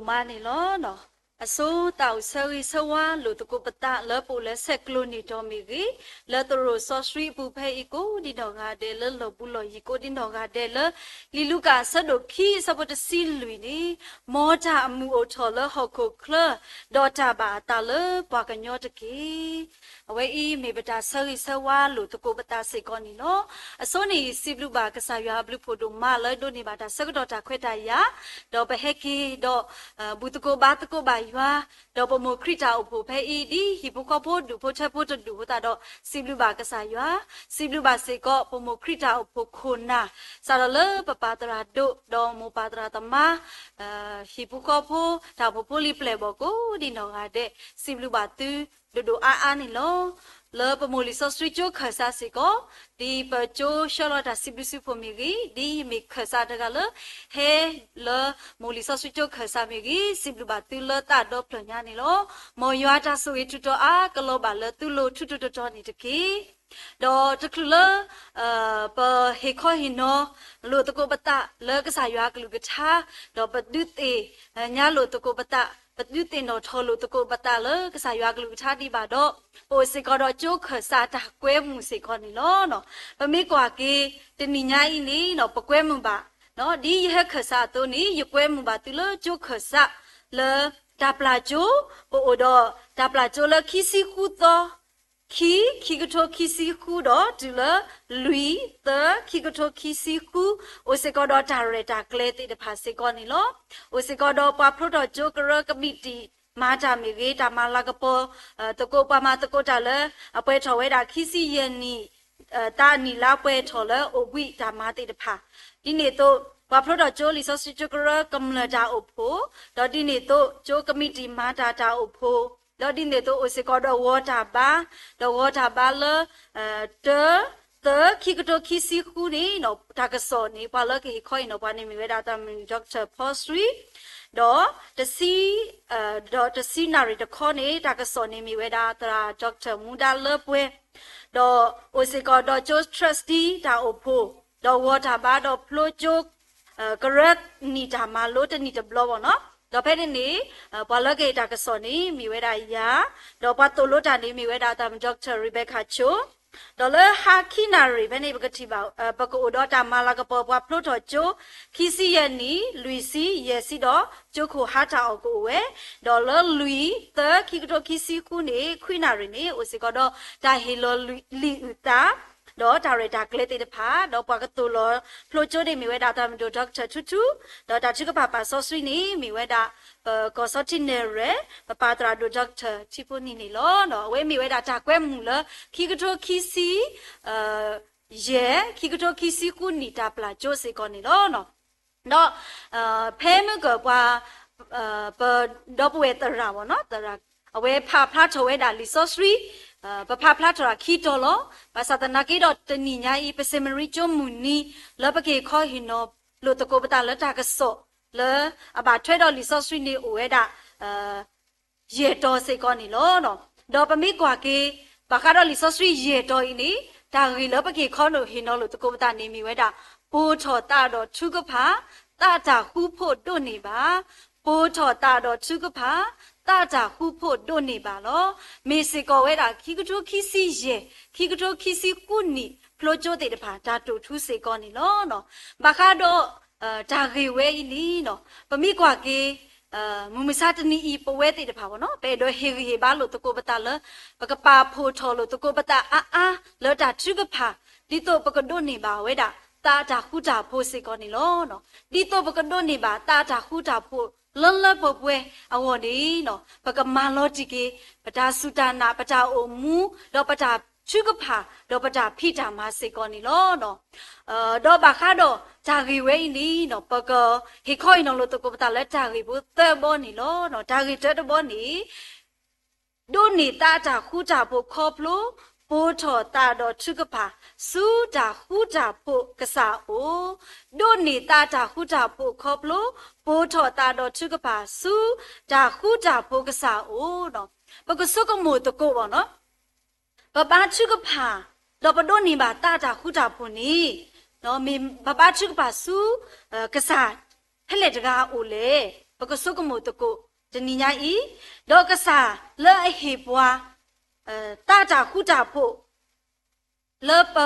မးန့ၣ်လီၤ. အဆိသးအိၣ်ဆၢဂ့ၤဆၢဝါလိာ်သကိးပသးလၢပအိၣ်လၢဆဲးကျိးန့ၣ်တီၤမ့ၢ်ဂ့ၤ, လၢသရိာ်စီဆှံအပူၤဖဲအံၤကိးဒံးနီၢ်ဂၤဒဲး, လၢလီၢ်ဘူးလီၢ်ယံၤကိးဒံးနီၢ်ဂၤဒဲးလၢ လံာ်လူၤကၣ်အဆၢဒိၣ်ခံအဆၢဖိတဆံလွံၢ်န့ၣ်, မ်တၢ်အမုာ်အိၣ်ထီၣ်လၢဟီၣ်ခိၣ်ချၢ, ဒီးတၢ်ဘၣ်အသးလၢပှၤကညီတက့ၢ်. အဝဲအံၤမ့ၢ်ပတၢ်ဆၢဂ့ၤဆၢဝါလိာ်သကိးပသးစ့ၢ်ကီးန့ၣ်လီၤ. အဆိန့ၣ် စံးဘျုးဘၣ်ကစၢ်ယွၤအဘျုးဖှိၣ်ဒိၣ်မးလၢဒိးန့ၢ်ဘၣ်တၢ်ဆၢကတီၢ်တၢ်ခွဲးတၢ်ယာ်, ဒီးပဟဲက့ၤဒီး ဘူၣ်သကိးဘါသကိးဘၣ်ယွၤ, ဒီးပမိၢ်ခရံာ်တၢ်အိၣ်ဖှိၣ်ဖဲအံၤ ဒ်ဟံၣ်ဖိဃီဖိဒူၣ်ဖိထၢဖိတဒူၣ်အဃိသတးဒီး စံးဘျုးဘၣ်ကစၢ်ယွၤ, စံးဘျုးဘၣ်စ့ၢ်ကီးပမိၢ်ခရံာ်တၢ်အိၣ်ဖှိၣ်ခိၣ်နၢ်, စးထီၣ်လၢပပၢ်သရၣ်ဒိၣ် ဒီးမိၢ်ပၢ်သရၣ်သမါ ဟံၣ်ဖိဃီဖိ တၢ်အိၣ်ဖှိၣ်ဖိလံၤပျဲၢ်ဘီၣ်ကိးဒံးနီၢ်ဂၤဒဲး, စံးဘျုးဘၣ်သုဒိၣ်ဒိၣ်အါအါန့ၣ်လီၤ. လၢပမိၢ်လံာ်စီဆှံကၠိခၢၣ်စးစ့ၢ်ကီး, ဒ်ပကၠိဆှၢလီၤတၢ်စံးဘျုးစံးဖှိၣ်မ့ၢ်ဂ့ၤ, ဒ်ယမ့ၢ်ခၢၣ်စးတဂၤလၢ ဟဲလၢမိၢ်လံာ်စီဆှံကၠိခၢၣ်စးမ့ၢ်ဂ့ၤ, စံးဘျုးဘၣ်သုလၢသးဒီဖျၢၣ်ညါန့ၣ်လီၤ. မ်ယွၤတၢ်ဆိၣ်ဂ့ၤထူးတီၤအါကလီၤဘၣ်လၢသုလိၤထူးထူးတီၤတီၤန့ၣ်တက့ၢ်. ဒီးတချုးလၢ ပဟ့ၣ်ခီဟ့ၣ်နီၤလိာ်သကိးပသးလၢကစၢ်ယွၤကလုၢ်ကထါ, ဒီးပဒုးသ့ၣ်ညါလိာ်သကိးပသး, ပဒုးသ့ၣ်နီၣ်ထီၣ်လိာ်သကိးပသးလၢကစၢ်ယွၤကလုၢ်ကထါဒံးဘၣ်ဒီး, ပအိၣ်စ့ၢ်ကီးဒီးကၠိခၢၣ်စးတၢ်ကွဲမုာ်စ့ၢ်ကီးန့ၣ်လီၤ. ပမ့ၢ်ကွၢ်က့ၤတနံၤညါအံၤန့ၣ် ပကွဲမုာ်ဘၣ်, ဒ်ယဟဲခၢၣ်စးအသိးန့ၣ် ယကွဲမုာ်ဘၣ်သုလၢကၠိခၢၣ်စးလၢတၢ်ပျၢ်ကၠိ, ပအိၣ်ဒီးတၢ်ပျၢ်ကၠိလၢခံဆံဃုသီ ခံ ခံကထိခံဆံဃုဒီးတုၤလၢ လွံၢ် သၢ ခံကထိခံဆံဃု, အိၣ်စ့ၢ်ကီးဒီးတၢ်ရဲၣ်တၢ်ကျဲၤသ့ၣ်တဖၣ်စ့ၢ်ကီးန့ၣ်လီၤ. အိၣ်စ့ၢ်ကီးဒီးပှၤဖျိထီၣ်ကၠိကရၢကမံးတံာ်မၤတၢ်မ့ၢ်ဂ့ၤ, တၢ်မၤလၤကပီၤ သကိးပှၤမၤသကိးတၢ်လၢအပှဲၤထီၣ်ဝဲဒၣ်ခံဆံယဲၢ်နံၣ် သးနံၣ်လါပှဲၤထီၣ်လၢအိၣ်ဘှံးတၢ်မၤသ့ၣ်တဖၣ်, ဒ်န့ၣ်အသိး ပှၤဖျိထီၣ်ကၠိလံာ်စီဆှံကၠိကရၢကမျၢၢ်တၢ်အိၣ်ဖှိၣ်, ဒီးဒ်န့ၣ်အသိး ကၠိကမံးတံာ်မၤတၢ်တၢ်အိၣ်ဖှိၣ်, ဒီးဒ်န့ၣ်အသိးအိၣ်စ့ၢ်ကီးဒီးဂီၤတၢ်ဘါ, ဒီးဂီၤတၢ်ဘါလၢ တၢ သၢ ခံကထိခံဆံဃုန့ၣ် တၢ်ကစီၣ်န့ၣ် ပှၤလၢကဟ့ၣ်ခီဟ့ၣ်နီၤပှၤန့ၣ်မ့ၢ်ဝဲဒၣ်သရၣ်မုၣ် Doctor ဖီဆှံ, ဒီးတဆံ ဒီးတဆံနၣ်ရံၣ်တခီန့ၣ် တၢ်ကစီၣ်န့ၣ်မ့ၢ်ဝဲဒၣ်သရၣ် Doctor မူဒါလၢပှဲၤ, ဒီးအိၣ်စ့ၢ်ကီးဒီးကၠိ trustee တၢ်အိၣ်ဖှိၣ်, ဒီးဂီၤတၢ်ဘါဒီးဖျိကၠိ ကရၢနံၣ်တၢ်မၤလိတနံၣ်တဘျီဘၣ်နီၤ, ဒီးဖဲန့ၣ်န့ၣ် ပှၤလၢကဟ့ၣ်တၢ်ကစီၣ်န့ၣ် မ့ၢ်ဝဲဒၣ်ယၤ, ဒီးပှၤသိၣ်လိတၢ်န့ၣ်မ့ၢ်ဝဲဒၣ်သရၣ်မုၣ် Doctor Rebecca ဆိ, ဒီးလၢဟါခံနၣ်ရံၣ်ဖဲန့ၣ် ပကထံၣ်ဘၣ် ပကအိၣ်ဒီးတၢ်မၤလၤကပီၤပှၤဖျိထီၣ်ကၠိ ခံဆံယဲၢ်နံၣ် လွံၢ်ဆံယဲၢ်ဆံဒီး ကၠိခိၣ်ဟါတၢ်အီၣ်ကအိၣ်ဝဲ, ဒီးလၢလွံၢ် သၢ ခံကထိခံဆံဃုန့ၣ် ခွံနၣ်ရံၣ်န့ၣ် အိၣ်စ့ၢ်ကီးဒီးတၢ်ဟ့ၣ်လီၤလံာ်အုၣ်သး ဒီးတၢ်ရဲၣ်တၢ်ကျဲၤသ့ၣ်တဖၣ်, ဒီးပှၤကသိၣ်လီၤဖျိကၠိန့ၣ်မ့ၢ်ဝဲဒၣ်သရၣ်မုၣ်ဒိၣ် Doctor ထူထူ, ဒီးတၢ်ထုကဖၣ်ပာ်စီဆှံန့ၣ် မ့ၢ်ဝဲဒၣ် ပကီၢ်စီထံနဲၣ်ရွဲၣ် ပပၢ်သရၣ်ဒိၣ် Doctor ထံဖိနံၣ်န့ၣ်လီၤ. အဝဲမ့ၢ်ဝဲဒၣ်တၢ်ကွဲမုာ်လၢ ခံကထိခံဆံ ယဲၢ် ခံကထိခံဆံဃုနံၣ်တၢ်ပျၢ်ကၠိစ့ၢ်ကီးန့ၣ်လီၤ. ဒီး ဖဲမုၢ်ကၢၢ်ပှၤ ပဒီပုၢ်ဝဲၢ်သရၣ်ဘၣ်နီၤ, သရၣ် အဝဲဖးဖျါထီၣ်ဝဲဒၣ်လံာ်စီဆှံ, ပဖးဖျါထီၣ်တၢ်ခံတီၤလီၤ. ဘၣ်ဆၣ်သနာ်က့ဒီးတနံၤညါအံၤ ပစ့မရံကၠိမုၢ်နံၤ လၢပက့ၤခီဟ့ၣ်နီၤလိာ်သကိးပသးလၢတၢ်ကစီၣ် လၢအဘၣ်ထွဲဒီးလံာ်စီဆှံန့ၣ်အိၣ်ဝဲဒၣ် ယဲၢ်တီၤစ့ၢ်ကီးန့ၣ်လီၤ. ဒီးပမ့ၢ်ကွၢ်က့ၤ ဘၣ်ဃးဒီးလံာ်စီဆှံယဲၢ်တီၤအံၤန့ၣ် တၢ်ဂ့ၢ်လၢပက့ၤခီဟ့ၣ်နီၤလိာ်သကိးပသးန့ၣ်မ့ၢ်ဝဲဒၣ် ပိၢ်ထီၣ်သးဒီးထုကဖၣ် သးတၢ်ဃူဖိးဒိးန့ၢ်ဘၣ်, ပိၢ်ထီၣ်သးဒီးထုကဖၣ် သးတၢ်ဃူဖိးဒိးန့ၢ်ဘၣ်လီၤ. မ့ၢ်စ့ၢ်ကီးဝဲဒၣ် ခံကထိခံဆံယဲၢ် ခံကထိခံဆံဃုနံၣ် ဖျိကၠိသ့ၣ်တဖၣ် တၢ်တိာ်ထူစ့ၢ်ကီးန့ၣ်လီၤ. ဘၣ်ဃးဒီး တၢ်ဂ့ၢ်ဝဲအံၤန့ၣ် ပမ့ၢ်ကွၢ်က့ၤ မုၢ်မဆါတနံၤအံၤ ပဝဲသ့ၣ်တဖၣ်ဘၣ်နီၤ ပအဲၣ်ဒိးဟ့ၣ်ဂံၢ်ဟ့ၣ်ဘါလိာ်သကိးပသးလၢ ပကပာ်ဖှိၣ်ထီၣ်လိာ်သကိးပသးအါအါလၢတၢ်ထုကဖၣ် ဒ်သိးပကဒိးန့ၢ်ဘၣ်ဝဲဒၣ် သးတၢ်ဃူတၢ်ဖိးစ့ၢ်ကီးန့ၣ်လီၤ. ဒ်သိးပကဒိးန့ၢ်ဘၣ်သးတၢ်ဃူတၢ်ဖိးလၢလၢပှဲၤပှဲၤအဂီၢ်န့ၣ် ပကမၤလီၤတံၢ်က့ၤ ပတၢ်စူၢ်တၢ်နာ် ပတၢ်အိၣ်မူ ဒီးပတၢ်ထုကဖၣ် ဒီးပတၢ်ဖံးတၢ်မၤစ့ၢ်ကီးန့ၣ်လီၤ. ဒီးဘၣ်ဃးဒီးတၢ်ဂ့ၢ်ဝဲအံၤန့ၣ် ပကဟ့ၣ်ခီဟ့ၣ်နီၤလိာ်သကိးပသးလၢတၢ်ဂ့ၢ်ဖိသၢဘီန့ၣ်လီၤ. တၢ်ဂ့ၢ်တၢတဘီန့ၣ် ဒိးန့ၢ်သးတၢ်ဃူတၢ်ဖိးခီဖျိ ပိၢ်ထီၣ်သးဒီးထုကဖၣ် ဆူတၢ်ဃူတၢ်ဖိးကစၢ်အအိၣ်, ဒိးန့ၢ်သးတၢ်ဃူတၢ်ဖိးခီဖျိ ပိၢ်ထီၣ်သးဒီးထုကဖၣ် ဆူတၢ်ဃူတၢ်ဖိးကစၢ်အအိၣ်. ပကဆိကမိၣ်သကိးဘၣ်နီၤ ပဘါထုကဖၣ် ဒီးပဒိးန့ၢ်ဘၣ်သးတၢ်ဃူတၢ်ဖိးန့ၣ် မ့ၢ်ပဘါထုကဖၣ်ဆူ ကစၢ်ဖဲလဲၣ်တဂၤအအိၣ်လဲၣ်. ပကဆိကမိၣ်သကိးတနံၤညါအံၤ, ဒီးကစၢ်လၢအဟ့ၣ်ပှၤ တၢ်တၢ်ဃူတၢ်ဖိး လၢပ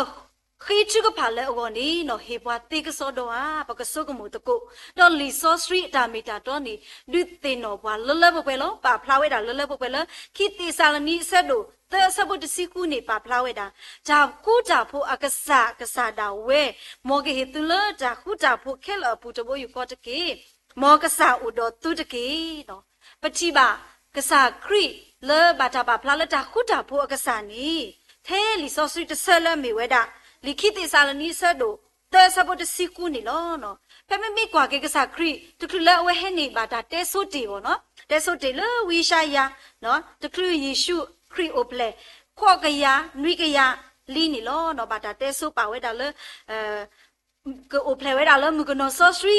ဃ့ထုကဖၣ်လၢအဂီၢ်န့ၣ် ဟ့ၣ်ပှၤသ့ကစီဒီဧါ, ပကဆိကမိၣ်သကိး, ဒီးလံာ်စီဆှံအတၢ်မ့ၢ်တၢ်တီန့ၣ် ဒုးသ့ၣ်နီၣ်ပှၤလၢလၢပှဲၤပှဲၤလီၤ. ပာ်ဖျါဝဲဒၣ်လၢလၢပှဲၤပှဲၤလၢ ခံသ့းစၤလနံအဆၢဒိၣ်သၢအဆၢဖိတဆံဃုန့ၣ် ပာ်ဖျါဝဲဒၣ်, တၢ်ဃူတၢ်ဖိးအကစၢ် ကစၢ်ဒၣ်ဝဲ, မ်ကဟ့ၣ်သုလၢတၢ်ဃူတၢ်ဖိးခဲလၢာ်အပူၤတဘိယူၢ်ဃီတက့ၢ်. မ်ကစၢ်အိၣ်ဒီးသုတက့ၢ်. ပထံၣ်ဘၣ်ကစၢ်ခရံာ်လၢဘၣ်တၢ်ပာ်ဖျါလၢတၢ်ဃူတၢ်ဖိးအကစၢ်န့ၣ်, ထဲလံာ်စီဆှံတဆၢလၢအမ့ၢ်ဝဲဒၣ် လံာ်ခံသ့းစၤလနံအဆၢဒိၣ်သၢအဆၢဖိတဆံဃုန့ၣ်လီၤ. ဖဲမ့မ့ၢ်ကွၢ်က့ၤကစၢ်ခရံာ် တချုးလၢအဝဲဟဲန့ၢ်ဘၣ်တၢ်တဲဆိတ့ၢ်အီၤ, တဲဆိတ့ၢ်လၢဝံယၡါယၤ, တချုးယ့ၣ်ၡူးခရံာ်အိၣ်ဖျဲၣ် ဃိးကယၤနွံကယၤလံန့ၣ်လီၤ. ဘၣ်တၢ်တဲဆိပာ်ဝဲဒၣ်လၢ ကအိၣ်ဖျဲၣ်ဝဲဒၣ်လၢမုၣ်ကနီၤစီဆှံ,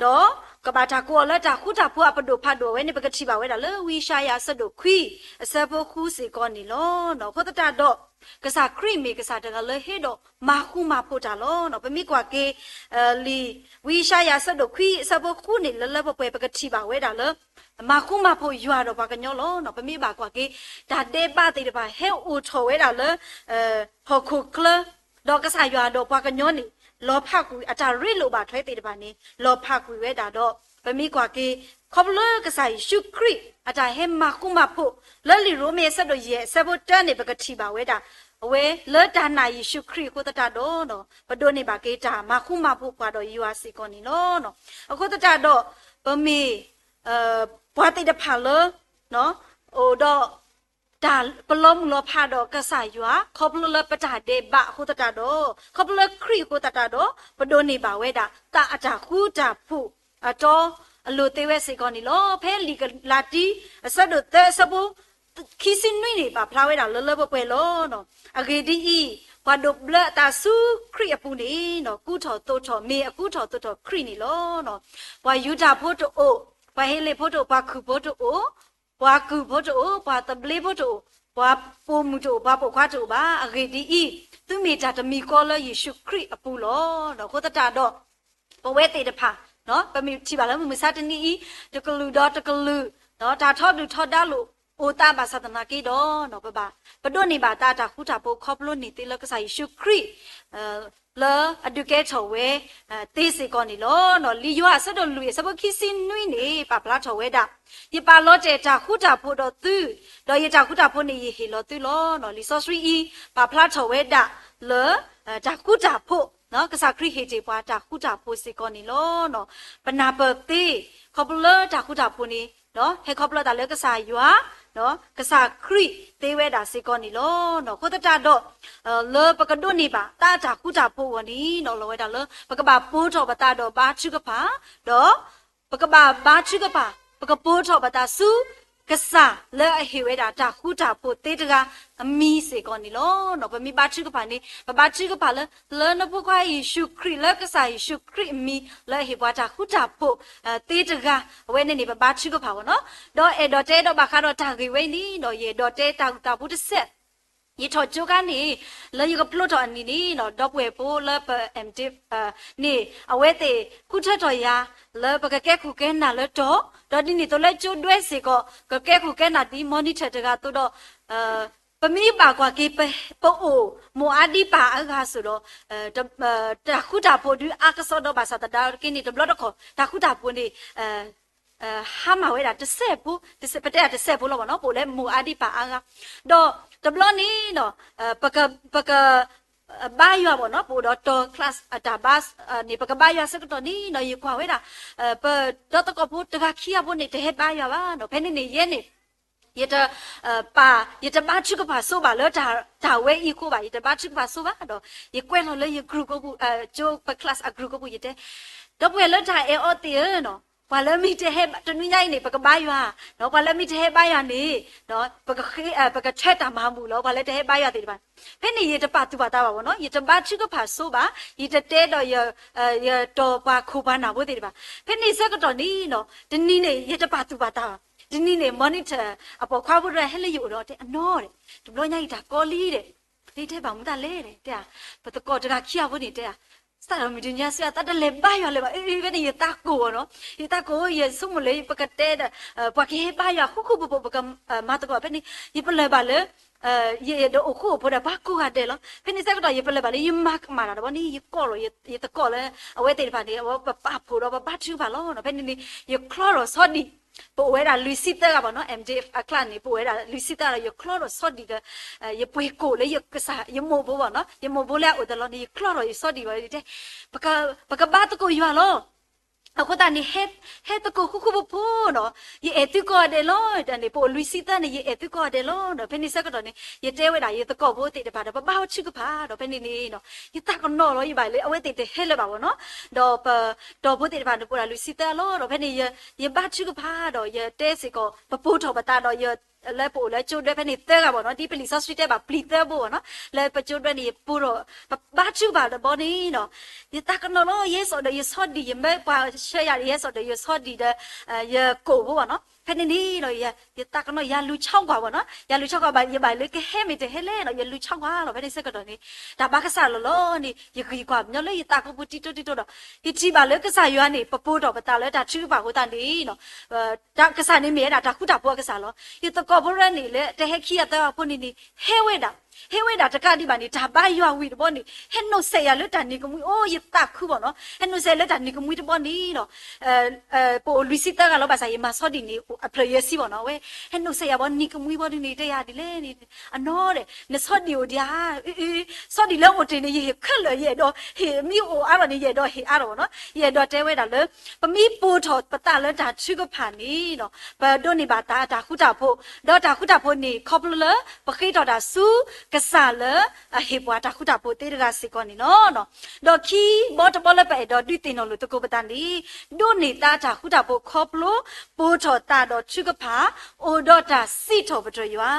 ဒီးကဘၣ်တၢ်ကိးအီၤလၢတၢ်ဃူတၢ်ဖိးအပဒိၣ်ဖးဒိၣ်ဝဲန့ၣ် ပကထံၣ်ဘၣ်ဝဲဒၣ်လၢဝံယၡါယၤအဆၢဒိၣ်ခွံ အဆၢဖိဃုစ့ၢ်ကီးန့ၣ်လီၤ. အဃိသတးဒီး ကစၢ်ခရံာ်မ့ၢ်ကစၢ်တဂၤလၢဟ့ၣ်ဒီးမၤဃူမၤဖိးတၢ်လီၤ. ပမ့ၢ်ကွၢ်က့ၤ လံာ်ဝံယၡါယၤအဆၢဒိၣ်ခွံအဆၢဖိဃုန့ၣ် လၢလၢပှဲၤပှဲၤ ပကထံၣ်ဘၣ်ဝဲဒၣ်လၢ မၤဃူမၤဖိးယွၤဒီးပှၤကညီလီၤ. ပမ့ၢ်ဘၣ်ကွၢ်က့ၤ တၢ်ဒဲးဘးသ့ၣ်တဖၣ်ဟဲအိၣ်ထီၣ်ဝဲဒၣ်လၢ ဟီၣ်ခိၣ်ချၢ, ဒီးကစၢ်ယွၤဒီးပှၤကညီန့ၣ် လီၤဖးကွံာ်အတၢ်ရ့လိာ်ဘၣ်ထွဲသ့ၣ်တဖၣ်န့ၣ် လီၤဖးကွံာ်ဝဲဒၣ်ဒီး ပမ့ၢ်ကွၢ်က့ၤ ခီဖျိလၢကစၢ်ယ့ၣ်ၡူးခရံာ် အတၢ်ဟဲမၤဃူမၤဖိး လၢလံာ်ရိမ့ၤအဆၢဒိၣ်ယဲၢ်အဆၢဖိတၢန့ၣ် ပကထံၣ်ဘၣ်ဝဲဒၣ် အဝဲလၢတၢ်နာ်ယ့ၣ်ၡူးခရံာ်အဃိသတးဒီး ပဒိးန့ၢ်ဘၣ်က့ၤတၢ်မၤဃူမၤဖိးပှၤဒီးယွၤစ့ၢ်ကီးန့ၣ်လီၤ. အဃိသတးဒီး ပမ့ၢ် ပှၤသ့ၣ်တဖၣ်လၢ အိၣ်ဒီး တၢ်ပလီၤမုၢ်လီၤဖးဒီးကစၢ်ယွၤ ခီဖျိလၢပတၢ်ဒဲးဘးအဃိသတးဒီး ခီဖျိလၢခရံာ်အဃိသတးဒီး ပဒိးန့ၢ်ဘၣ်ဝဲဒၣ် တၢ်အတၢ်ဃူတၢ်ဖိးအတီအလိၤသ့ဝဲစ့ၢ်ကီးန့ၣ်လီၤ. ဖဲလံာ်ကလၤတံ အဆၢဒိၣ်သၢအဆၢဖိ ခံဆံနွံန့ၣ် ပာ်ဖျါဝဲဒၣ်လၢလၢပှဲၤပှဲၤလီၤ. အဂ့ၢ်ဒ်အံၤ, ပှၤဒိးဘျၢအသးဆူခရံာ်အပူၤန့ၣ် ကူထီၣ်သိးထီၣ် မ့ၢ်အကူထီၣ်သိးထီၣ်ခရံာ်န့ၣ်လီၤ. ပှၤယူဒၤဖိတအိၣ်, ပှၤဟ့လ့ၣ်ဖိတအိၣ်, ပှၤခူၣ်ဖိတအိၣ်, ပှၤကုၢ်ဖိတအိၣ်, ပှၤသဘျ့ဖိတအိၣ်, ပှၤပိာ်မုၣ်တအိၣ်, ပှၤပိာ်ခွါတအိၣ်ဘၣ်. အဂ့ၢ်ဒ်အံၤ, သုမ့ၢ်တၢ်တမံၤဃီလၢယ့ၣ်ၡူးခရံာ်အပူၤလီၤ. အဃိသတးဒီး ပဝဲသ့ၣ်တဖၣ် ပမ့ၢ်ထံၣ်ဘၣ်လၢမုၢ်မဆါတနံၤအံၤ တကလုာ်ဒီးတကလုာ် တၢ်ထီဒုၣ်ထီဒါလိာ်အိၣ်သးဘၣ်ဆၣ်သနာ်က့ဒီး ပဘၣ်ပဒိးန့ၢ်ဘၣ်တၢ်တၢ်ဃူတၢ်ဖိးခီဖျိန့ၣ်သ့လၢကစၢ်ယ့ၣ်ၡူးခရံာ် လၢအဒုးကဲထီၣ်ဝဲသ့စ့ၢ်ကီးန့ၣ်လီၤ. လံာ်ယိၤဟၣ်အဆၢဒိၣ်လွံၢ်အဆၢဖိခံဆံနွံန့ၣ် ပာ်ဖျါထီၣ်ဝဲဒၣ်, ယပာ်လီၤတဲာ်တၢ်ဃူတၢ်ဖိးဒီးသု, ဒီးယတၢ်ဃူတၢ်ဖိးန့ၣ်ယဟ့ၣ်လီၤသုလီၤ. လံာ်စီဆှံအံၤ ပာ်ဖျါထီၣ်ဝဲဒၣ်လၢ တၢ်ဃူတၢ်ဖိး, ကစၢ်ခရံာ်ဟ့ၣ်တ့ၢ်ပှၤတၢ်ဃူတၢ်ဖိးစ့ၢ်ကီးန့ၣ်လီၤ. ပနၢ်ပၢၢ်သ့, ခီဖျိလၢတၢ်ဃူတၢ်ဖိးန့ၣ် ဟဲခီဖျိသးလၢကစၢ်ယွၤ, ကစၢ်ခရံာ်သ့ဝဲဒၣ်စ့ၢ်ကီးန့ၣ်လီၤ. အဃိသတးဒီး လၢပကဒိးန့ၢ်ဘၣ်တၢ်တၢ်ဃူတၢ်ဖိးအဂီၢ်န့ၣ် လီၤဝဲဒၣ်လၢ ပကဘၣ်ပိာ်ထီၣ်ပသးဒီးဘါထုကဖၣ်, ဒီး ပကဘၣ်ဘါထုကဖၣ်, ပကပိာ်ထီၣ်ပသးဆူ ကစၢ်လၢအဟ့ၣ်ဝဲဒၣ်တၢ်ဃူတၢ်ဖိးသ့တဂၤအမံၤစ့ၢ်ကီးန့ၣ်လီၤ. ပမ့ၢ်ဘါထုကဖၣ်န့ၣ် ပဘါထုကဖၣ်လၢ လၢနဖိခွါယ့ၣ်ၡူးခရံာ် လၢကစၢ်ယ့ၣ်ၡူးခရံာ်အမံၤ လၢအဟ့ၣ်ပှၤတၢ်ဃူတၢ်ဖိးသ့တဂၤ, အဝဲန့ၣ်န့ၣ် ပဘါထုကဖၣ်ဝဲနီၤ. ဒီးအဲၣ်ဒိးတဲဒီးဘၣ်ဃးဒီးတၢ်ဂ့ၢ်ဝဲအံၤန့ၣ်ဒီး ယအဲၣ်ဒိးတဲတၢ်ဂုၢ်တၢ်ပူၤတစဲး ယထီၣ်ကၠိခါန့ၣ် လၢယကဖျိထီၣ်အနံၤန့ၣ် ဒီပုၢ်ဝဲၢ်ဖိလၢပ MDiv န့ၣ် အဝဲသ့ၣ်ဃုထၢထီၣ်ယၤ လၢပကကဲခိၣ်ကဲနၢ်လၢတီၤ, ဒီးဒ်န့ၣ်သိးလၢကၠိဒွဲစ့ၢ်ကီး ကကဲခိၣ်ကဲနၢ်ဒ် monitor တဂၤအသိးဒီး ပမ့ၢ်ဘၣ်ကွၢ်က့ၤ ပအိၣ်မိၢ်အါဒံပၢ်အါဂၤအသိးဒီး တၢ်ဃူတၢ်ဖိးဒုးအါကစီဒီဘၣ်ဆၣ်သနာ်က့န့ၣ် တဘျီတခီၣ် တၢ်ဃူတၢ်ဖိးန့ၣ် ဟါမၢ်ဝဲဒၣ်တစဲးဖိ, ပတဲဒၣ်တစဲးဖိလီၤဘၣ်နီၤ, ပအိၣ်လၢမိၢ်အါဒံပၢ်အါဂၤ, ဒီးတဘျီန့ၣ် ပက ဘါယွၤဘၣ်နီၤ, ပအိၣ်ဒီးတီၤ class အတၢ်ဘါန့ၣ် ပကဘါယွၤဆၢကတီၢ်န့ၣ်ဒီး ယကွၢ်ဝဲဒၣ် ပဒီသကိးဖိတဂၤခံဂၤဖိန့ၣ် တဟဲဘါယွၤဘၣ်နီၤ. ဖဲန့ၣ်န့ၣ် ယဲန့ၣ် ယတပာ် ယတဘါထုကဖၣ်ဆိဘၣ်လၢတၢ်ဝဲအံၤအဃိဘၣ်, ယတဘါထုကဖၣ်ဆိဘၣ်ဒီး ယကွဲးလီၤလၢယ group ကိးပူၤ, ကၠိပ class အ group ကိးပူၤ ယတဲ ဒီပုၢ်ဝဲၢ်လၢတၢ်အဲၣ်အီၤသ့ၣ်ဧၢနီၤ, ပှၤလၢမ့ၢ်တဟဲ တနွံညါအံၤန့ၣ် ပကဘါယွၤ, ပှၤလၢမ့ၢ်တဟဲဘါယွၤန့ၣ် ပက ပကထၢတၢ်မၤဘူၣ်လီၤ, ပှၤလၢတဟဲဘါယွၤသ့ၣ်တဖၣ်. ဖဲန့ၣ်ယတပာ်သူၣ်ပာ်သးဘၣ်ဘၣ်နီၤ, ယတဘါထုကဖၣ်ဆိဘၣ်, ယတတဲဒီး ယတီၤပှၤခိၣ်ပှၤနၢ်ဖိသ့ၣ်တဖၣ်. ဖဲန့ၣ်ဆၢကတီၢ်န့ၣ်နီၤ, တနံၤန့ၣ် ယတပာ်သူၣ်ပာ်သးဘၣ်, တနံၤန့ၣ် monitor အပိာ်ခွါဖိတဂၤဟဲလၢယအိၣ်ဒီးတဲ အနီၢ်ဒီး တဘျီညါအံၤတၢ်ကီလံဒီး လၢယတဲဘၣ်မူတၢ်လဲၣ်ဒီး တဲ ပသကိးတဂၤခံဂၤဖိန့ၣ်တဲ စးထီၣ်မုၢ်တနံၤညါဆူညါ သးတလဲၤဘါယွၤလၢၤဘၣ်, အၢ ဖဲန့ၣ် ယသးကိၢ်အီၤနီၤ, ယသးကိၢ် ယဆိကမိၣ်လၢပကတဲဒီး ပှၤကဟဲဘါယွၤဃူဃူဖိးဖိး ပကမၤသကိး ဖဲန့ၣ် ယပလၢၢ်ဘၣ်လၢ ယအဲၣ်ဒိးအိၣ်ဃူအိၣ်ဖိးဒီးပှၤကိးဂၤဒဲးလီၤ. ဖဲန့ၣ်ဆၢကတီၢ် ယပလၢၢ်ဘၣ်လၢယမၤကမၣ်တၢ်တဘျီန့ၣ် ယကိးလီၤယသကိးလၢ အဝဲသ့ၣ်တဖၣ်န့ၣ် အဝဲပပာ်ဖှိၣ်ဒီးပဘါထုကဖၣ်လီၤ. ဖဲန့ၣ်န့ၣ် ယချီထီၣ်ဆီဒံၣ် ပအိၣ်ဝဲဒၣ်လွံၢ်ဆံသၢဂၤဘၣ်နီၤ, M J F အကျါန့ၣ် ပအိၣ်ဝဲဒၣ်လွံၢ်ဆံသၢဂၤဒီး ယချီထီၣ်ဆီဒံၣ်ဒီး ယပှ့ၤကိၣ်လၢယကစၢ် ယမိၢ်ဘိဘၣ်နီၤ, ယမိၢ်ဘိလၢအအိၣ်တလီၤန့ၣ် ယချီထီၣ်ယဆီဒံၣ်ဘၣ်တဲ ပကဘါသကိးယွၤလီၤ. အဃိသတးန့ၣ် ဟဲသကိးဃူဃူဖိးဖိးနီၤ, ယအဲၣ်သုကိးဂၤဒဲးလီၤ. တၢ်န့ၣ် ပအိၣ်လွံၢ်ဆံသၢန့ၣ် ယအဲၣ်သုကိးဂၤဒဲးလီၤနီၤ. ဖဲန့ၣ်ဆၢကတီၢ်န့ၣ် ယတဲဝဲဒၣ်ယသကိးဖိသ့ၣ်တဖၣ်ဒီး ပဘါထုကဖၣ်ဒီး ဖဲန့ၣ်န့ၣ်နီၤ ယသးကနီၤလီၤ ယဘၣ်လၢအဝဲသ့ၣ်တဟဲလၢၤဘၣ်ဘၣ်နီၤ, ဒီးပတီၢ်ဖိသ့ၣ်တဖၣ်န့ၣ် ပအိၣ်ဒၣ်လွံၢ်ဆံသၢလီၤ. ဒီးဖဲန့ၣ် ယဘါထုကဖၣ်ဒီး ယတဲစ့ၢ်ကီး ပပိာ်ထီၣ်ပသးဒီး ယ လၢပအိၣ်လၢကၠိဒွဲဖဲန့ၣ်သၢဂၤဘၣ်နီၤ, ဒ်ပလံာ်စီဆှံတဲဘၣ်ပျံၤသၢဘိဘၣ်နီၤ, လၢပကၠိဒွဲန့ၣ် ယပိာ်ထီၣ် ပဘါထုကဖၣ်တဘျီန့ၣ်နီၤ, ယသးကနီၤလီၤ ယဟဲစိာ်ဒီးယဆီဒံၣ် ယမ့ၢ်ပှၤဆှၢယၤဒီး ယဟဲစိာ်ဒီးယဆီဒံၣ်ဒီး ယကိၣ်ဖိဘၣ်နီၤ. ဖဲန့ၣ်န့ၣ်နီၤ ယသးကနီၤ ယၤလူၤဆီကွၢ်ဘၣ်နီၤ, ယၤလူၤဆီကွၢ်ဘၣ် ယဘၣ်လၢကဟဲမ့ၢ်တဟဲလဲၣ်နီၤ, ယလူၤဆီကွၢ်လီၤ. ဖဲန့ၣ်ဆၢကတီၢ်န့ၣ် တၢ်ဘါကစၢ်လီၤလီၤန့ၣ် ယဂံၢ်ကွၢ်ပညီလၢယသးကပူၤတံတိတံတိဒီး ယထံၣ်ဘၣ်လၢကစၢ်ယွၤန့ၣ် ပပိာ်ထီၣ်ပသးလၢတၢ်ထုကဖၣ်အဃိသတးန့ၣ်နီၤ ကစၢ်န့ၣ်မ့ၢ်ဝဲဒၣ်တၢ်ဃူတၢ်ဖိးအကစၢ်လီၤ. ယသကိးဖိတဂၤန့ၣ် လၢတဟဲခံဂၤသၢဂၤဖိန့ၣ်န့ၣ် ဟဲဝဲဒၣ်, ဟဲဝဲဒၣ်တကးဒံးဘၣ်န့ၣ် တၢ်ဘါယွၤဝံၤတဘျီန့ၣ် ဟဲနိးစဲးယၤလၢတၢ်နံၤကမှံ အိၣ် ယသးခုဘၣ်နီၤ, ဟဲနိးစဲးလၢတၢ်နံၤကမှံတဘျီန့ၣ်နီၤ ပအိၣ်လွံၢ်ဆံသၢဂၤလီၤ ဘၣ်ဆၣ်ယမၤဆီဒံၣ်န့ၣ် အဖျၢၣ်ယဲၢ်ဆံဘၣ်နီၤ, အဝဲ ဟဲနိးစဲးယၤဘၣ်နံၤကမှံဘျီဒုန့ၣ် တဲယၤဒ်လဲၣ်န့ၣ် အနီၢ်ဒီး နဆီဒံၣ်အိၣ်ဒံးဧါ, ဆီဒံၣ်လၢအိၣ်တ့ၢ်န့ၣ် ယဟ့ၣ်ခဲလၢာ် ယအဲၣ်ဒိးဟ့ၣ် မ့ၢ်အိၣ်အါထီၣ်န့ၣ် ယအဲၣ်ဒိးဟ့ၣ်အါထီၣ်ဘၣ်နီၤ, ယအဲၣ်ဒိးတဲဝဲဒၣ်လၢ ပမ့ၢ်ပိာ်ထီၣ်ပသးလၢတၢ်ထုကဖၣ်န့ၣ်နီၤ ပဒိးန့ၢ်ဘၣ်တၢ် တၢ်ဃူတၢ်ဖိး, ဒီးတၢ်ဃူတၢ်ဖိးန့ၣ် ခီဖျိလၢ ပဃ့ထီၣ်တၢ်ဆူ ကစၢ်လၢ အဟ့ၣ်ပှၤတၢ်ဃူတၢ်ဖိးသ့တဂၤစ့ၢ်ကီးန့ၣ်လီၤ. ဒီးခံဘီတဘီလၢပအဲၣ်ဒိးဒုးသ့ၣ်နီၣ်လိာ်သကိးပသးန့ၣ် ဒိးန့ၢ်သးတၢ်ဃူတၢ်ဖိးခီဖျိ ပိာ်ထီၣ်သးဒီးထုကဖၣ် အိၣ်ဒီးတၢ်စံးထီၣ်ပတြၢၤယွၤ,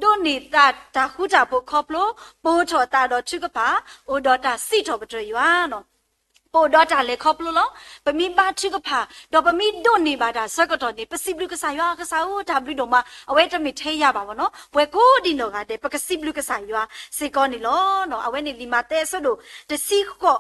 ဒိးန့ၢ်သးတၢ်ဃူတၢ်ဖိးခီဖျိ ပိာ်ထီၣ်သးဒီးထုကဖၣ် အိၣ်ဒီးတၢ်စံးထီၣ်ပတြၢၤယွၤနီၤ. ပအိၣ်ဒီးတၢ်လဲၤခီဖျိလီၤ. ပမ့ၢ်ဘါထုကဖၣ် ဒီးပမ့ၢ်ဒိးန့ၢ်ဘၣ်တၢ်ဆၢကတီၢ်န့ၣ် ပစံးဘျုးကစၢ်ယွၤ ကစၢ်ဧၢ တၢ်ဘျုးဒိၣ်မး, အဝဲတမ့ၢ်ထဲယၤဘၣ်ဘၣ်နီၤ, ပှၤကိးဒံနီၢ်ဂၤဒဲး ပကစံးဘျုးကစၢ်ယွၤစ့ၢ်ကီးန့ၣ်လီၤ. အဝဲန့ၣ်လံာ်မးသဲအဆၢဒိၣ် တဆံဃိး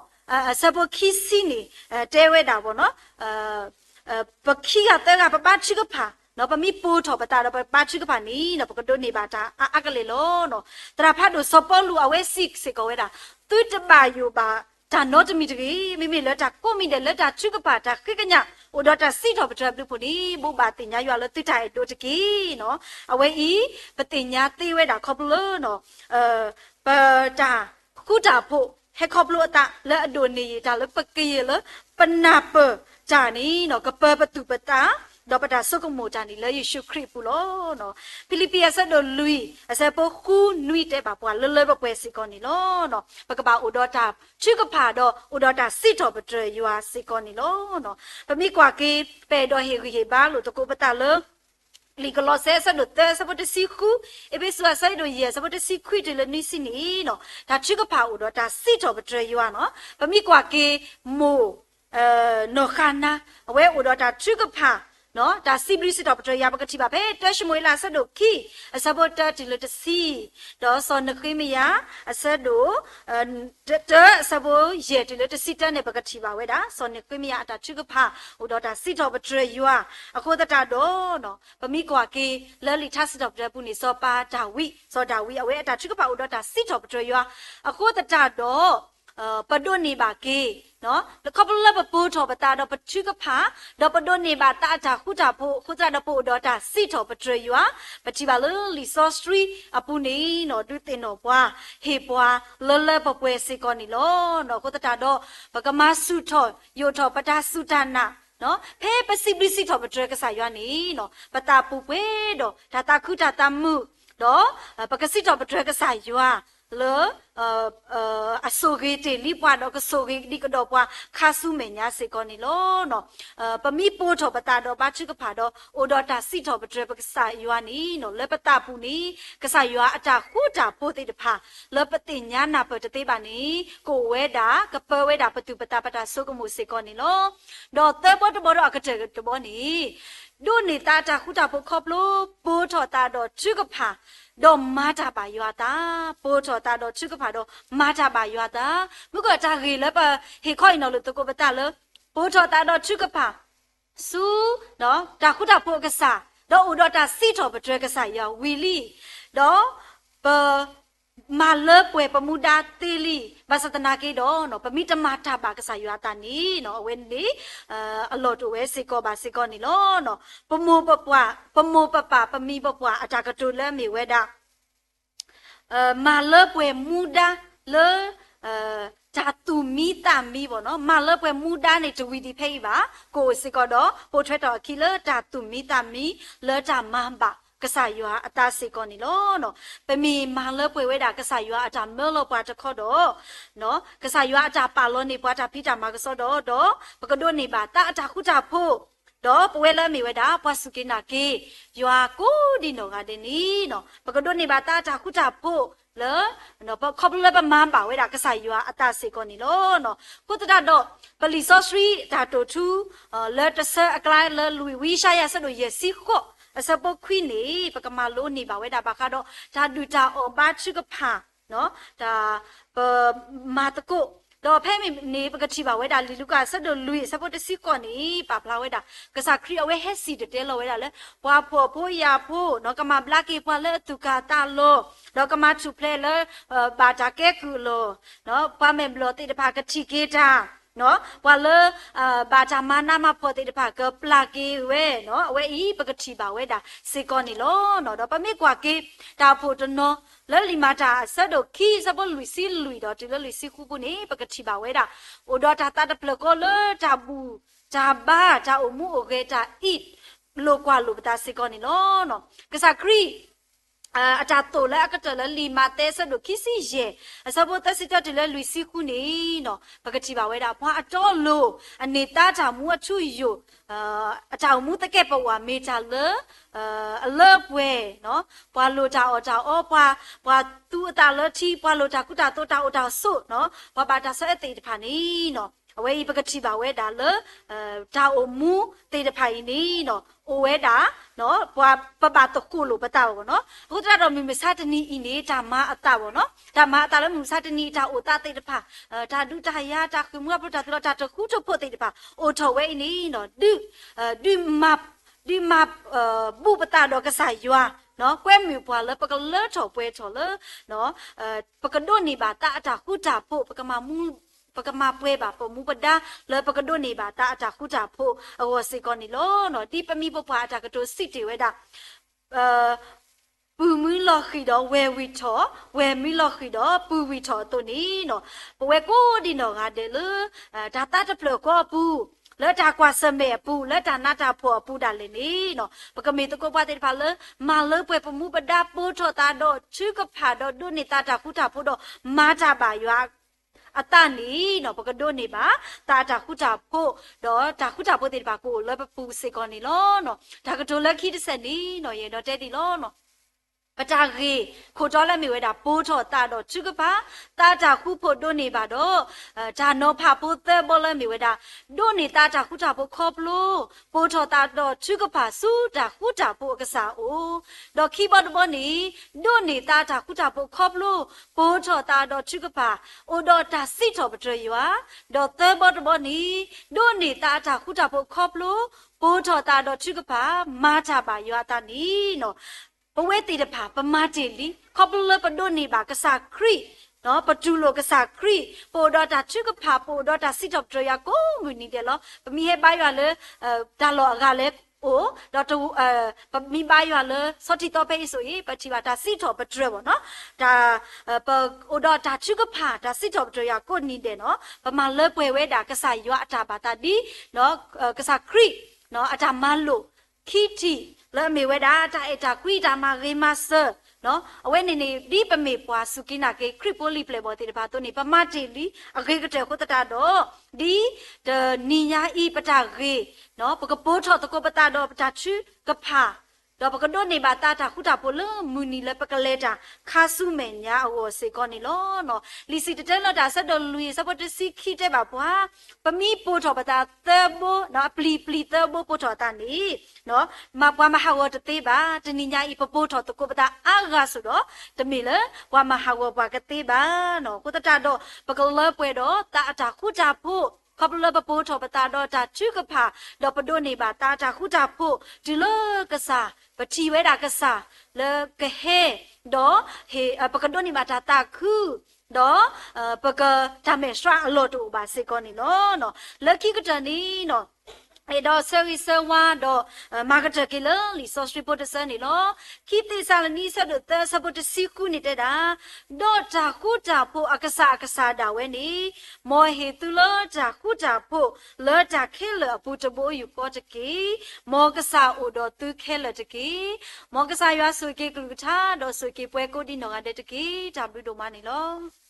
အဆၢဖိခံဆံန့ၣ် တဲဝဲဒၣ်ဘၣ်နီၤ ပခံဂၤသၢဂၤ ပဘါထုကဖၣ်နီၤ, ပမ့ၢ်ပိာ်ထီၣ်ပသးဒီးပဘါထုကဖၣ်န့ၣ်နီၤ ပကဒိးန့ၢ်ဘၣ်တၢ်အါအါကလဲာ်လီၤနီၤ. သရၣ်ဖးဒိၣ်စီၤပီလူး အဝဲစံးစ့ၢ်ကီးဝဲဒၣ် သုတဘၣ်ယိၣ်ဘၣ်တၢ်နီတမံၤတဂ့ၤ, မ့မ့ၢ်လၢတၢ်ကိးမံၤဒဲးလၢတၢ်ထုကဖၣ်တၢ်ဃ့ကညး အိၣ်ဒီးတၢ်စံးထီၣ်ပတြၢၤအဘျုးအဖှိၣ်န့ၣ် ဘိးဘၣ်သ့ၣ်ညါယွၤလၢသုတၢ်အဲၣ်ဒိးတက့ၢ်နီၤ. အဝဲအံၤ ပသ့ၣ်ညါသ့ဝဲဒၣ်ခီဖျိလၢ ပတၢ်ဃူတၢ်ဖိး ဟဲခီဖျိအသးလၢအဒိၣ်န့ၢ်ယတၢ်လၢပကယဲၢ်လၢ ပနၢ်ပၢၢ်တၢ်န့ၣ်နီၤ ကပၢပသူၣ်ပသး ဒီးပတၢ်ဆိကမိၣ်တၢ်န့ၣ်လၢယ့ၣ်ၡူးခရံာ်အပူၤလီၤ. ဖံလံးပံၤအဆၢဒိၣ်လွံၢ် အဆၢဖိဃုနွံတဲဘၣ်ပှၤလၢလၢပှဲၤပှဲၤစ့ၢ်ကီးန့ၣ်လီၤ. ပကဘၣ်အိၣ်ဒီးတၢ်ထုကဖၣ်ဒီးအိၣ်ဒီးတၢ်စံးထီၣ်ပတြၢၤယွၤစ့ၢ်ကီးန့ၣ်လီၤ. ပမ့ၢ်ကွၢ်က့ၤ ပအဲၣ်ဒိးဟ့ၣ်ဂံၢ်ဟ့ၣ်ဘါလိာ်သကိးပသးလၢ လံာ်ကလီးစဲအဆၢဒိၣ်သၢအဆၢဖိတဆံဃု, အ့းဖ့းစူးအဆၢဒိၣ်ယဲၢ်အဆၢဖိတဆံခွံတုၤလၢနွံဆံန့ၣ်နီၤ တၢ်ထုကဖၣ်အိၣ်ဒီးတၢ်စံးထီၣ်ပတြၢၤယွၤနီၤ. ပမ့ၢ်ကွၢ်က့ၤ မိၢ် နီၢ်ဃါနါ အဝဲအိၣ်ဒီးတၢ်ထုကဖၣ် တၢ်စံးဘျုးစံးထီၣ်ပတြၢၤယွၤ ပကထံၣ်ဘၣ်ဖဲ တၢၡမူၤအ့လးအဆၢဒိၣ်ခံ အဆၢဖိတၢတုၤလၢတဆံ, ဒီးစီၤနဃ့မယၤ အဆၢဒိၣ် တၢ အဆၢဖိယဲၢ်တုၤလၢတဆံတၢန့ၣ် ပကထံၣ်ဘၣ်ဝဲဒၣ် စီၤနဃ့မယၤအတၢ်ထုကဖၣ် အိၣ်ဒီးတၢ်စံးထီၣ်ပတြၢၤယွၤ အဃိသတးဒီး ပမ့ၢ်ကွၢ်က့ၤ လၢလံာ်ထါစံးထီၣ်ပတြၢၤအပူၤန့ၣ် စီၤပၤဒၤဝံး, စီၤဒၤဝံး အဝဲအတၢ်ထုကဖၣ်အိၣ်ဒီးတၢ်စံးထီၣ်ပတြၢၤယွၤ အဃိသတးဒီး ပဒိးန့ၢ်ဘၣ်က့ၤ ခီဖျိလၢပပိာ်ထီၣ်ပသးဒီးပထုကဖၣ် ဒီးပဒိးန့ၢ်ဘၣ်သးအတၢ်ဃူတၢ်ဖိး အဃိသတးဒီးပအိၣ်ဒီးတၢ်စံးထီၣ်ပတြၢၤယွၤ ပထံၣ်ဘၣ်လၢလံာ်စီဆှံအပူၤန့ၣ်နီၤ ဒုးသ့ၣ်နီၣ်ပှၤ ဟ့ၣ်ပှၤလၢလၢပှဲၤပှဲၤစ့ၢ်ကီးန့ၣ်လီၤ. အဃိသတးဒီး ပကမၤဆူၣ်ထီၣ်ယိာ်ထီၣ်ပတၢ်စူၢ်တၢ်နာ် ဖဲပစံးဘျုးစံးထီၣ်ပတြၢၤကစၢ်ယွၤန့ၣ်နီၤ ပသးပူၤပှဲၤဒီး တၢ်သးခုတၢ်သးမုာ် ဒီး ပကစံးထီၣ်ပတြၢၤကစၢ်ယွၤလၢ အစိၣ်ဂ့ၤတ့ၢ်လံပှၤဒီး ကစိၣ်ဂ့ၤဒံးကဒီးပှၤခါဆူမဲာ်ညါစ့ၢ်ကီးန့ၣ်လီၤ. ပမ့ၢ်ပိာ်ထီၣ်ပသးဒီးဘါထုကဖၣ်ဒီး အိၣ်ဒီးတၢ်စံးထီၣ်ပတြၢၤပကစၢ်ယွၤန့ၣ်နီၤ လၢပသးပူၤန့ၣ် ကစၢ်ယွၤအတၢ်ဃူတၢ်ဖိးသ့ၣ်တဖၣ် လၢပသ့ၣ်ညါနၢ်ပၢၢ်တသ့ဘၣ်န့ၣ် ကအိၣ်ဝဲဒၣ် ကပၢဝဲဒၣ်ပသူၣ်ပသးပတၢ်ဆိကမိၣ်စ့ၢ်ကီးန့ၣ်လီၤ. ဒီးသၢဘီတဘီဒီးအကတၢၢ်တဘီန့ၣ် ဒိးန့ၢ်သးတၢ်ဃူတၢ်ဖိးခီဖျိ ပိာ်ထီၣ်သးဒီးထုကဖၣ် ဒီးမၤတၢ်ဘၣ်ယွၤအသး, ပိာ်ထီၣ်သးဒီးထုကဖၣ်ဒီးမၤတၢ်ဘၣ်ယွၤအသး, မုၢ်ကီၢ်တၢ်ဂ့ၢ်လၢပဟ့ၣ်ခီအံၤနီၤလိာ်သကိးပသးလၢ ပိာ်ထီၣ်သးဒီးထုကဖၣ် ဆူ တၢ်ဃူတၢ်ဖိးအကစၢ်, ဒီးအိၣ်ဒီးတၢ်စံးထီၣ်ပတြၢၤကစၢ်ယွၤဝံၤလံ, ဒီးပ မၤလၢပှဲၤပမူဒါသ့လံ, ဘၣ်ဆၣ်သနာ်က့ဒီး ပမ့ၢ်တမၤတၢ်ဘၣ်ကစၢ်ယွၤအသးန့ၣ် အဝဲန့ၣ် အလီၢ်တအိၣ်ဝဲစ့ၢ်ကီးဘၣ်စ့ၢ်ကီးန့ၣ်လီၤ. ပမိၢ်ပပၢ်, ပမိၢ်ပပၢ်ပမံၤပပှၢ်အတၢ်ကတိၤလၢအမ့ၢ်ဝဲဒၣ် မၤလၢပှဲၤမူဒါလၢ တၢ်သူၣ်မံသးမံဘၣ်နီၤ, မၤလၢပှဲၤမူဒါန့ၣ်တဝံၤဒံးဖဲအံၤဘၣ်, ကအိၣ်စ့ၢ်ကီးဒီး ပိာ်ထွဲထီၣ်အခံလၢတၢ်သူၣ်မံသးမံ လၢတၢ်မၤဘၣ်ကစၢ်ယွၤအသးစ့ၢ်ကီးန့ၣ်လီၤ. ပမ့ၢ်မၤလၢပှဲၤဝဲဒၣ်ကစၢ်ယွၤအတၢ်မၢလီၤပှၤတခီဒီး ကစၢ်ယွၤအတၢ်ပာ်လီၤန့ၢ်ပှၤတၢ်ဖံးတၢ်မၤကစီဒီး ဒီးပကဒိးန့ၢ်ဘၣ်သးအတၢ်ဃူတၢ်ဖိး, ဒီးပဝဲလၢအမ့ၢ်ဝဲဒၣ် ပှၤစူၢ်က့ၤနာ်က့ၤ ယွၤကိးဒံနီၢ်ဂၤဒဲးန့ၣ် ပကဒိးန့ၢ်ဘၣ်သးအတၢ်ဃူတၢ်ဖိးလၢ ခီဖျိလၢပမၤဘၣ်ဝဲဒၣ်ကစၢ်ယွၤအသးစ့ၢ်ကီးန့ၣ်လီၤ. အဃိသတးဒီး ပလံာ်စီဆှံတၢ်တိာ်ထူ လၢတဆၢအကျါလၢလွံၢ်ဝံယၡါယၤအဆၢဒိၣ်ယဲၢ်ဆံဃိး အဆၢဖိခွံန့ၣ် ပကမၤလိန့ၢ်ဘၣ်ဝဲဒၣ်ဘၣ်ဃးဒီး တၢ်ဒုၣ်တၢ်အီၣ်ဘါထုကဖၣ် တၢ် ပမၤသကိး, ဒီးဖဲမ့ၢ်န့ၣ် ပကထံၣ်ဘၣ်ဝဲဒၣ် လံာ်လူၤကၣ်အဆၢဒိၣ်လွံၢ်အဆၢဖိတဆံဃိးန့ၣ် ပာ်ဖျါဝဲဒၣ် ကစၢ်ခရံာ်အဝဲဟဲစံၣ်တဲၤတဲလီၤဝဲဒၣ်လၢ ပှၤဖှီၣ်ဖိယာ်ဖိ ကမၤဘျါက့ၤပှၤလၢအသူၣ်ကၢ်သးလီၤ, ဒီးကမၤထူၣ်ဖျဲးလၢ ဘၣ်တၢ်ကဲကုၢ်အလီၢ်, ပှၤမဲာ်ဘျီၣ်သ့ၣ်တဖၣ်ကထံၣ်က့ၤတၢ်, ပှၤလၢ ဘၣ်တၢ်မၤနးမၤဖှီၣ်သ့ၣ်တဖၣ်ကပျၢ်က့ၤဝဲ, အဝဲအံၤ ပကထံၣ်ဘၣ်ဝဲဒၣ်စ့ၢ်ကီးန့ၣ်လီၤ. ဒီးပမ့ၢ်ကွၢ်က့ၤ တၢ်အိၣ်ဖှိၣ်တနီၤ လၢလံာ်မၤတၢ်အဆၢဒိၣ်ခံ အဆၢဖိလွံၢ်ဆံလွံၢ်ဒီးတုၤလၢလွံၢ်ဆံဃုပူၤန့ၣ် ပကထံၣ်ဘၣ်ဝဲဒၣ် အိၣ်ဒီးတၢ်သးတဖျၢၣ်ဃီလၢတၢ်ဘူၣ်တၢ်ဘါ တၢ်အိၣ်မူအိၣ်ဂဲၤ တၢ်အံးလိာ်ကွၢ်လိာ်ပသးစ့ၢ်ကီးန့ၣ်လီၤ. ကစၢ်ခရံာ် အတၢ်သိၣ်လၢအကတၢၢ်လၢလံာ်မးသဲအဆၢဒိၣ်ခံဆံယဲၢ် အဆၢဖိသၢဆံတၢတုၤလၢလွံၢ်ဆံဃုန့ၣ် ပကထံၣ်ဘၣ်ဝဲဒၣ် ပှၤအတီအလိၤ အန့ၢ်သါတၢ်မူအထူအယိာ် အတၢ်အိၣ်မူသကဲာ်ပဝးမ့ၢ်တၢ်လၢ အလၢအပှဲၤ, ပှၤလိၣ်တၢ်အီၣ်တၢ်အီ, ပှၤသူအသးလၢထံ, ပှၤလိၣ်တၢ်ခူတၢ်သိး တၢ်အိၣ်တၢ်ဆိး, ပှၤဘၣ်တၢ်ဆၢအၢသ့ၣ်တဖၣ်န့ၣ် အဝဲအံၤပကထံၣ်ဘၣ်ဝဲဒၣ်လၢ တၢ်အိၣ်မူသ့ၣ်တဖၣ်အံၤန့ၣ် အိၣ်ဝဲဒၣ် ပဘၣ်သကိးလိာ်ပသးဘၣ်နီၤ. အဃိသတးဒီးမုၢ်မဆါတနံၤအံၤန့ၣ် တၢ်မၤအသးဘၣ်နီၤ, တၢ်မၤအသးလၢမုၢ်မဆါတနံၤအံၤ တၢ်အိၣ်သးသ့ၣ်တဖၣ် တၢ်ဒုးတၢ်ယၤ တၢ်ဃ့ၢ်မှံဟးဖျိး တၢ်သူၣ်လီၤ တၢ်တဃူတဖိးသ့ၣ်တဖၣ် အိၣ်ထီၣ်ဝဲအံၤန့ၣ် ဒုးမၤဘူၣ်ပသးဒီးကစၢ်ယွၤ, ကွဲမုာ်ပှၤလၢပကလၢထီၣ်ပှဲၤထီၣ်လၢ ပကဒိးန့ၢ်ဘၣ်သးအတၢ်ဃူတၢ်ဖိး, ပကမၤပှဲၤဘၣ်ပမူပဒါ လၢပကဒိးန့ၢ်ဘၣ်သးအတၢ်ဃူတၢ်ဖိးအဂီၢ်စ့ၢ်ကီးန့ၣ်လီၤ. ဒ်ပမိၢ်ပပၢ်အတၢ်ကတိၤစံးတ့ၢ်ဝဲဒၣ် ပုၢ်မုၢ်လီၤဃံၤဒီးဝဲၢ်ဝံၢ်ထီၣ်, ဝဲၢ်မုၢ်လီၤဃံၤဒီးပုၢ်ဝံၢ်ထီၣ်အသိးန့ၣ်, ပဝဲကိးဒံနီၢ်ဂၤဒဲးလၢ တၢ်သးတဖျၢၣ်ဃီအပူၤ, လၢတၢ်ကွၢ်ဆၢၣ်မဲာ်အပူၤ, လၢတၢ်နးတၢ်ဖှီၣ်အပူၤဒၣ်လဲာ်န့ၣ်, ပကမ့ၢ်သကိးပှၤသ့ၣ်တဖၣ်လၢ မၤလၢပှဲၤပမူပဒါ ပိာ်ထီၣ်သးဒီးထုကဖၣ်ဒီးဒိးန့ၢ်သးတၢ်ဃူတၢ်ဖိးဒီး မၤတၢ်ဘၣ်ယွၤ အသးန့ၣ် ပကဒိးန့ၢ်ဘၣ် သးအတၢ်ဃူတၢ်ဖိး, ဒီးတၢ်ဃူတၢ်ဖိးသ့ၣ်တဖၣ်ကအိၣ်လၢပပူၤစ့ၢ်ကီးန့ၣ်လီၤ. တၢ်ကတိၤလၢခံတဆဲးန့ၣ် ယအဲၣ်ဒိးတဲဒ်အံၤလီၤ. ပတၢ်ဂ့ၢ်ခိၣ်တီလၢအမ့ၢ်ဝဲဒၣ် ပိာ်ထီၣ်သးဒီးထုကဖၣ်, သးတၢ်ဃူဖိးဒိးန့ၢ်ဘၣ်ဒီး တၢ်နီၤဖးဖိသၢဘီလၢအမ့ၢ်ဝဲဒၣ် ဒိးန့ၢ်သးတၢ်ဃူတၢ်ဖိးခီဖျိ ပိာ်ထီၣ်သးဒီးထုကဖၣ်ဆူတၢ်ဃူတၢ်ဖိးအကစၢ်အအိၣ်, ဒီးခံဘီတဘီန့ၣ် ဒိးန့ၢ်သးတၢ်ဃူတၢ်ဖိးခီဖျိ ပိာ်ထီၣ်သးဒီးထုကဖၣ် အိၣ်ဒီးတၢ်စံးထီၣ်ပတြၢၤယွၤ, ဒီးသၢဘီတဘီန့ၣ် ဒိးန့ၢ်သးတၢ်ဃူတၢ်ဖိးခီဖျိ ပိာ်ထီၣ်သးဒီးထုကဖၣ် မၤတၢ်ဘၣ်ယွၤအသးန့ၣ် ပဝဲသ့ၣ်တဖၣ် ပမၤတ့ၢ်လံ, ခီဖျိလၢပဒိးန့ၢ်ဘၣ်ကစၢ်ခရံာ်, ပတူၢ်လိာ်ကစၢ်ခရံာ်, ပအိၣ်ဒီးတၢ်ထုကဖၣ်, ပအိၣ်ဒီးတၢ်စံးထီၣ်ပတြၢၤယွၤကိးမုၢ်နံၤဒဲးလီၤ. ပမ့ၢ်ဟဲဘါယွၤလၢ တၢ်လီၢ်အဂၤလဲၣ်အိၣ်, ဒီး ပမ့ၢ်ဘါယွၤလၢ ဆီထံသီဖဲအံၤဆိၣ်ဂ့ၤ ပထံၣ်ဘၣ်တၢ်စံးထီၣ်ပတြၢၤဘၣ်နီၤ, တၢ် ပအိၣ်ဒီးတၢ်ထုကဖၣ် တၢ်စံးထီၣ်ပတြၢၤယွၤကိးနံၤဒဲးနီၤ, ပမၤလၢပှဲၤဝဲဒၣ်ကစၢ်ယွၤအတၢ်ဘၣ်သးဒ် ကစၢ်ခရံာ် အတၢ်မၤလိာ် ခံထံၣ် လၢအမ့ၢ်ဝဲဒၣ် တၢ်အဲၣ်တၢ်ကွံ တၢ်မၤဂ့ၤမၤစၢၤ အဝဲန့ၣ်န့ၣ် ဒ်ပမ့ၢ်ပှၤစူၢ်က့ၤနာ်က့ၤ ခရံာ်ဖိလံာ်ပျဲၢ်ဘီၣ်သ့ၣ်တဖၣ်အသိးန့ၣ် ပမၤတ့ၢ်လံအဂ့ၤကတၢၢ်အဃိသတးဒီး ဒ်တနံၤညါအံၤပတၢ်ဂ့ၢ် ပကပိာ်ထီၣ်သကိးပသးဒီးပတၢ်ထုကဖၣ် ဒီးပကဒိးန့ၢ်ဘၣ်သးအတၢ်ဃူတၢ်ဖိးလၢမုၢ်နံၤလၢပကလဲၤတၢ်ခါဆူမဲာ်ညါအဂီၢ်စ့ၢ်ကီးန့ၣ်လီၤ. လံာ်စံၣ်တဲၤတဲလီၤတၢ်အဆၢဒိၣ်လွံၢ်အဆၢဖိတဆံခံတဲဘၣ်ပှၤ, ပမ့ၢ်ပိာ်ထီၣ်ပသးသၢဘိ, အပျံၤပျံၤသၢဘိပိာ်ထီၣ်အသးန့ၣ် မ့ၢ်ပှၤမၤဟးဂီၤတသ့ဘၣ်. တနံၤညါအံၤ ပပိာ်ထီၣ်သကိးပသးအါဂၤဆိးဒီး တမ့ၢ်လၢပှၤမၤဟးဂီၤပှၤကသ့ဘၣ်. အဃိသတးဒီး ပကလၢပှဲၤဒီးသးအတၢ်ဃူတၢ်ဖိး ခီဖျိလၢပပိာ်ထီၣ်ပသးဒီးတၢ်ထုကဖၣ်, ဒီးပဒိးန့ၢ်ဘၣ်သးအတၢ်ဃူတၢ်ဖိး တုၤလၢကစၢ်, ပထံၣ်ဝဲဒၣ်ကစၢ်လၢကဟဲ, ဒီး ပကဒိးန့ၢ်ဘၣ်တၢ်သးခု, ဒီး ပကတၢ်မဲာ်ဆှးအလီၢ်တအိၣ်ဘၣ်စ့ၢ်ကီးန့ၣ်လီၤ. လၢခံကတၢၢ်န့ၣ် အဲၣ်ဒိးဆၢဂ့ၤဆၢဝါဒီး မၤကတၢၢ်က့ၤလၢလံာ်စီဆှံဖိတဆၢန့ၣ်လီၤ. ခံသ့းစၤလနံ အဆၢဒိၣ်သၢ အဆၢဖိတဆံဃုန့ၣ်တဲဒၣ်, ဒီးတၢ်ဃူတၢ်ဖိးအကစၢ်အကစၢ်ဒၣ်ဝဲန့ၣ်, မ်ဟ့ၣ်သုလၢတၢ်ဃူတၢ်ဖိးလၢတၢ်ခဲလၢာ်အပူၤတဘိယူၢ်ဃီတက့ၢ်. မ်ကစၢ်အိၣ်ဒီးသုခဲလၢာ်တက့ၢ်. မ်ကစၢ်ယွၤဆိၣ်ဂ့ၤက့ၤကလုၢ်ကထါ ဒီးဆိၣ်ဂ့ၤက့ၤပှၤကိးဒံနီၢ်ဂၤဒဲးတက့ၢ်. တၢ်ဘျုးဒိၣ်မးန့ၣ်လီၤ.